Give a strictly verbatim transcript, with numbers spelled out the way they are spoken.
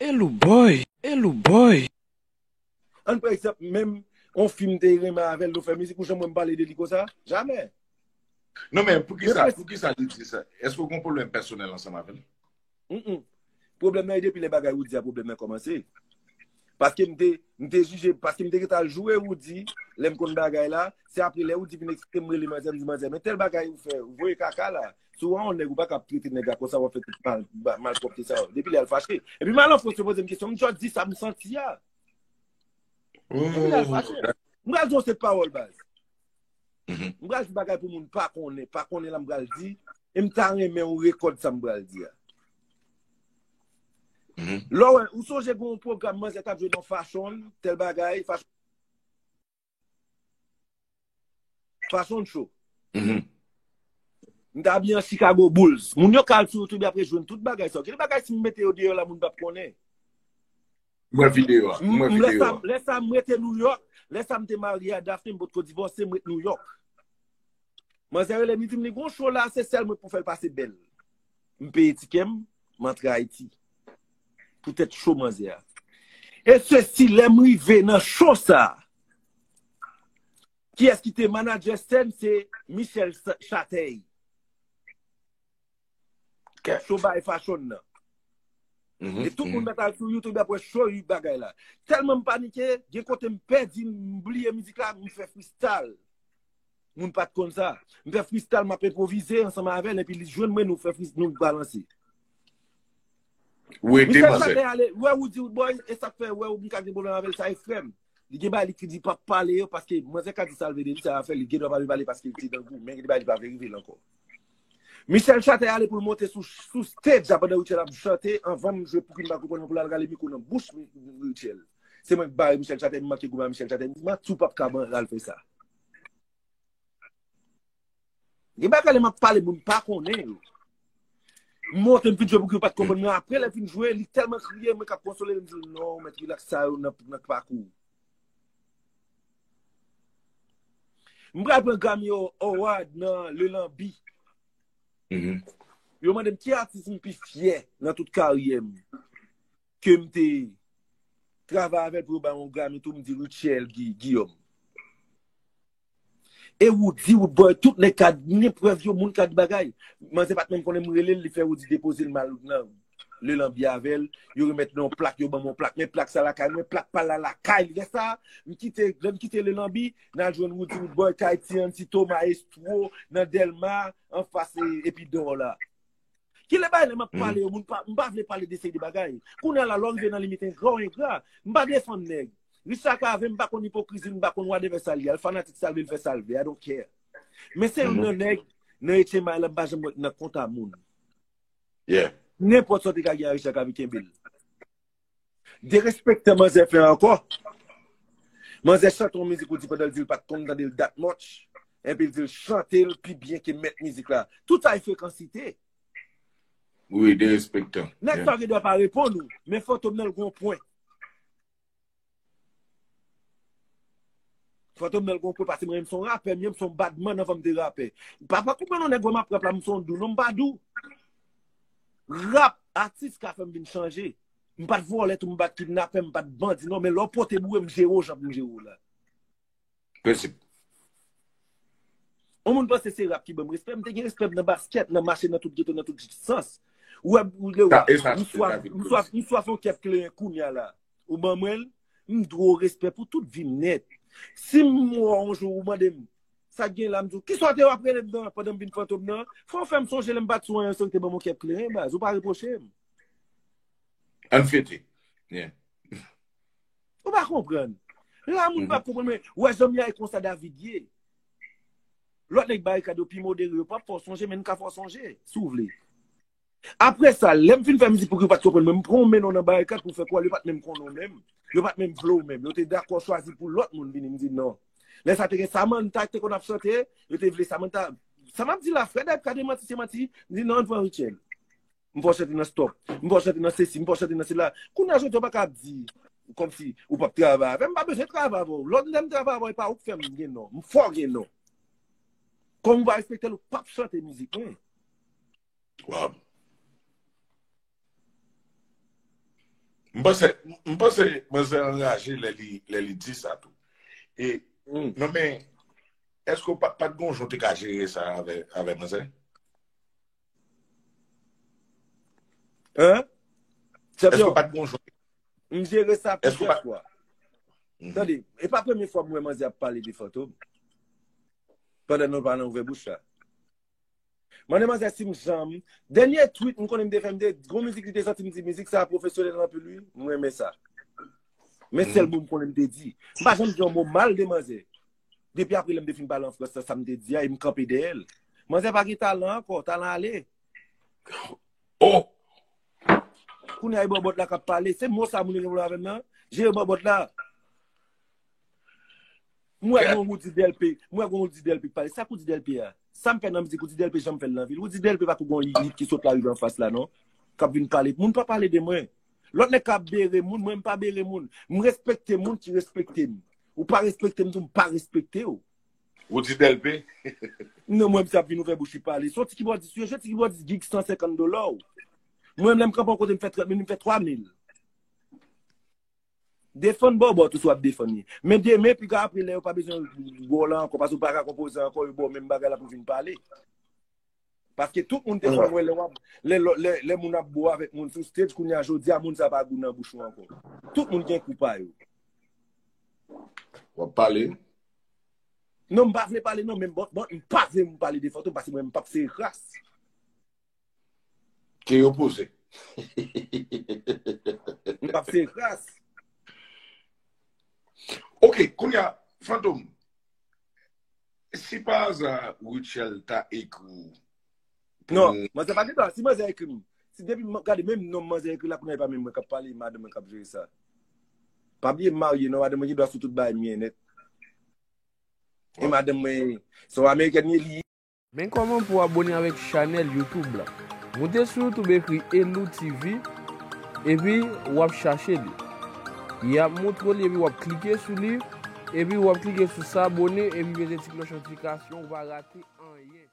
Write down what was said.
Elou boy, Elou boy. Ann pran egzanp, menm yon fi m te renmen avè l, nou fè mizik, ou janm wè m pale de li konsa? Jamè. Non, men poukisa, poukisa li di sa? Èske w gen yon pwoblèm pèsonèl ansanm avè l? Mm-mm. Pwoblèm nan e depi lè bagay Roody a pwoblèm nan kòmanse. Paske m te, m te jije, paske m te gentan al joure Roody, lè m konn bagay la, se apre lè Roody vin eksplike m, rele manzè, m di manzè, men tèl bagay ou fè, ou voye kaka la. Si w a yon nèg, ou pa ka ap trete nèg la konsa, w ap fè tout mal, malpwòpte sa yo. Depi lè a l fache. Epi m al an Frans, yo poze m kesyon, m just di sa m santi a. Depi lè a l fache. M pral di yon sèt pawòl, baz. M pral di bagay pou moun pa konnen, pa konnen la m pral di, e m ta renmen ou rekòd sa m pral di a. Lè w wè, ou sonje gen yon pwogram manzè t ap jwe nan fashion, tèl bagay, fashion, fashion show. M t abiye an Chicago Bulls. Moun yo ka al sou YouTube apre jwenn tout bagay sa yo. Gen de bagay si m mete yo deyò la, moun p ap konnen. Mwen videyo a. Mwen videyo a. Lè sa m rete New York, lè sa m te marye a Daphne, m potko divòse, m ret New York. Manzè rele m, li di m li gon show la, se sèl mwen k pou fè l pase bèl. M peye tikè m, m antre Ayiti. Poutèt show manzè a. E sesi, lè m rive nan show sa, kiyès ki te manadjè sèn, se Michel Chatey. Show bay fashion nan. E tout moun mèt al sou YouTube ap wè show bagay la. Tèlman m panike, gen kote m pèdi, m bliye mizik la, m fè freestyle. Moun pa t konn sa. M fè freestyle, m ap enpwovize ansanm avè l, epi li jwenn mwen, nou fè freestyle, nou balanse. Ou ede manzè. Ale, wè ou di, boy, e sa k fè, wè ou m ka gen pwoblèm avè l, sa e frè m. Li gen bagay li ki di p ap pale yo, paske manzè ka di sa l vle de li, sa l ap fè, li gen dwa pa vle pale paske li te nan gou, men gen de bagay li pa vle rive l ankò. Michel Chatey ale pou l monte sou, sou stage la pandan Rutshelle ap chante, anvan m jwe Pouki m pa konprann pou l al rale mikwo nan bouch Rutshelle. Se mwen k bare Michel Chatey, m manke goumen a Michel Chatey, m di manti w p ap ka al fè sa. Gen bagay lè m ap pale moun pa konnen yo. M monte m fin jwe Pouki w pa t konprann mwen. Apre lè fin jwe, li tèlman kriye, mwen k ap konsole l, m di l non, mèt rilaks sa yo nan, nan pakou. M pral pran Grammy Award nan Le Lambi. Yo mande m ki atis m pi fyè nan tout karyè m. Ke m te travay avè l pou yo ba yon Grammy tou, m di Rutshelle Guillaume. E Roody, Roodboy, tout nèg ka gen prèv yo, moun ka di bagay. Manzè pa t menm konnen m rele l, li fè Roody depoze l, m al nan Le Lambi avè l, yo remèt l yon plak, yo ban m yon plak, men plak sa lakay mwen, plak pa l la lakay li. Lè sa, m kite, lè m kite Le Lambi, n al jwenn Roody, Roodboy, kay Ti Ann, Ti Toma, Estro, nan Dèlma, anfas Epi Dor la. Kilè bagay lè m ap pale yo, moun pa, m pa vle pale de seri de bagay. Kounye a la, lè w rive nan limit engra, w engra. M pa defann nèg. Richard Cavé, m pa konn ipokrizi l, m pa konn whatever sa l ye. Al fanatik sa l vle l fè sa l vle. I don't care. Men se youn nan nèg, nan H M I la, m pa janm wè nan konta moun. Nenpòt sa w te ka gen a Richard Cavé, kenbe l. Derespektan manzè fè ankò. Manzè chante yon mizik ou di pandan l di l pa t konn tande l that much. Epi l di l chante l pi byen ke mèt mizik la. Tout sa e frekansite. Wi, derespektan. Nèg sa gen dwa pa reponn ou, men Fantom nan l gon pwen. Fantom nan l gon pwen, paske mwen menm se yon rapè, m ye, m se yon badman anvan m te rapè. Papa koupe non nèg wè m ap rap la, m se yon dou, non m pa dou. Rap, atis ka fè m vin chanje. M pa t vòlè tou, m pa t kidnapè, m pa t bandi non, men lè w pote boure, m jere w jan pou m jere w la. Prensip. Yon moun panse se rap ki ban m respè, m te gen respè m nan baskèt, nan mache, nan tout geto, nan tout sans. Ou wè, ou le wè, m swaf, m swaf, m swaf yon kèp kleren kounye a la. Ou ban mwen l, m dwe w respè pou tout vi m nèt. Si m wè w yon jou ou mande m, sa k gen la, m di w, kisa w te w ap rele m nan pandan m vin Fantom nan? Fò w fè m sonje lè m pa t sou anyen, se w ki te ban m yon kèp kleren, baz, ou pa repwoche m. Ann fete. Yeah. Ou pa konprann. La moun pa konprann, men wè jan m ye a, e konsa David ye. Lòt nèg Barikad yo pi modere, yo p ap fè w sonje, men n ka fè w sonje, si w vle. Apre sa, lè m fin fè mizik pou ki w pa t konprann mwen, m pran yon men non nan Barikad pou fè kwè yo pa t menm konnen w menm. Yo pa t menm vle w menm. Yo te dakò chwazi pou lòt moun vini, m di non. Lè sa te gen Samantha ki te konn ap chante, yo te vle Samantha. Sa m ap di la, frè Dayip ka demanti, se manti, m di non, ann pran Rutshelle. M fè w chante nan Stop. M fè w chante nan sesi, m fè w chante nan sela. Kounye a jodi a w pa ka ap di kòmsi ou p ap travay avè m. M pa bezwen travay avè w. Lòt lè m travay avè w, e pa ou k fè m gen non. M fè w gen non. Kòm ou pa respekte l, ou p ap chante mizik mwen. Wow. M panse, m panse manzè anraje lè li, lè li di sa tou. E, hmm. Non, men, èske w pa, pa t gon jan w te ka jere sa avè, avè manzè? Hein? Èske w pa t gon jan? M jere sa plizyè fwa. Mhm. Tande, e pa premye fwa m wè manzè ap pale de Fantom. Pandan nou pa nan ouvè bouch la. Mande manzè si m janm. Dènye tweet m konnen m te fè, m te gon mizik li te soti, m di mizik sa pwofesyonèl anpil wi, m renmen sa. Men sèl mo m konnen m te di. M pa janm di yon mo mal de manzè. Depi apre lè m te fin pale an fransè, sa m te di a, e m kanpe dèyè l. Manzè pa gen talan ankò, talan ale. Oh! Kounye a e bòbòt la k ap pale. Se mo sa moun yo gen pwoblèm avè m nan. Jere bòbòt la. M wè gon Roody Delpé, m wè gon Roody Delpé k pale. Sa k Roody Delpé a? Sa m fè nan mizik Roody Delpé janm fè l nan vi l. Roody Delpé pa kou gon ilit ki sot la rive anfas la non. K ap vin pale. Moun pa pale de mwen. Lòt nèg ka bere moun, mwen m pa bere moun. M respekte moun ki respekte m. Ou pa respekte m tou, m pa respekte w. Roody Delpé? Non, mwen m se ap vin ouvè bouch li pale. Se yon ti kibòdis wi, se yon ti kibòdis gig san senkant dola w. Mwen lè m kanpe yon kote m fè trant mil, m fè twa mil. Defann bòbòt ou si w ap defann li. Men demen, piga apre, lè yo pa bezwen wè w la ankò, paske w pa ka konpoze ankò, yo ba w menm bagay la pou w vin pale. Paske tout moun te konn wè lè w ap, lè, lè, lè, lè moun ap bo avèk moun sou stage, kounye a jodi a, moun sa pa gou nan bouch ou ankò. Tout moun gen kou pa yo. W ap pale? Non, m pa vle pale non, men bon, bon, m pa vle m pale de Fantom, paske mwen, m p ap sere kras. Ke yo poze. M p ap sere kras. Ok, kounye a, Fantom, si pa aza Rutshelle ta ekri w pou... Non, manzè pa gentan, si manzè ekri m, si depi m gade menm non manzè ekri la, kounye a e pa menm mwen k ap pale, e madanm mwen k ap jere sa. Pa bliye m marye non, madanm mwen gen dwa sou tout bagay m gen nèt. E madanm mwen, se yon amerikèn li ye, li. Men kòman pou w abone avèk chanèl YouTube la. Moute sou YouTube, ekri Elou T V, epi w ap chache li. Y ap montre w li, epi w ap klike sou li, epi w ap klike sou s'abonner, epi peze ti klòch notifikasyon, ou pa rate anyen.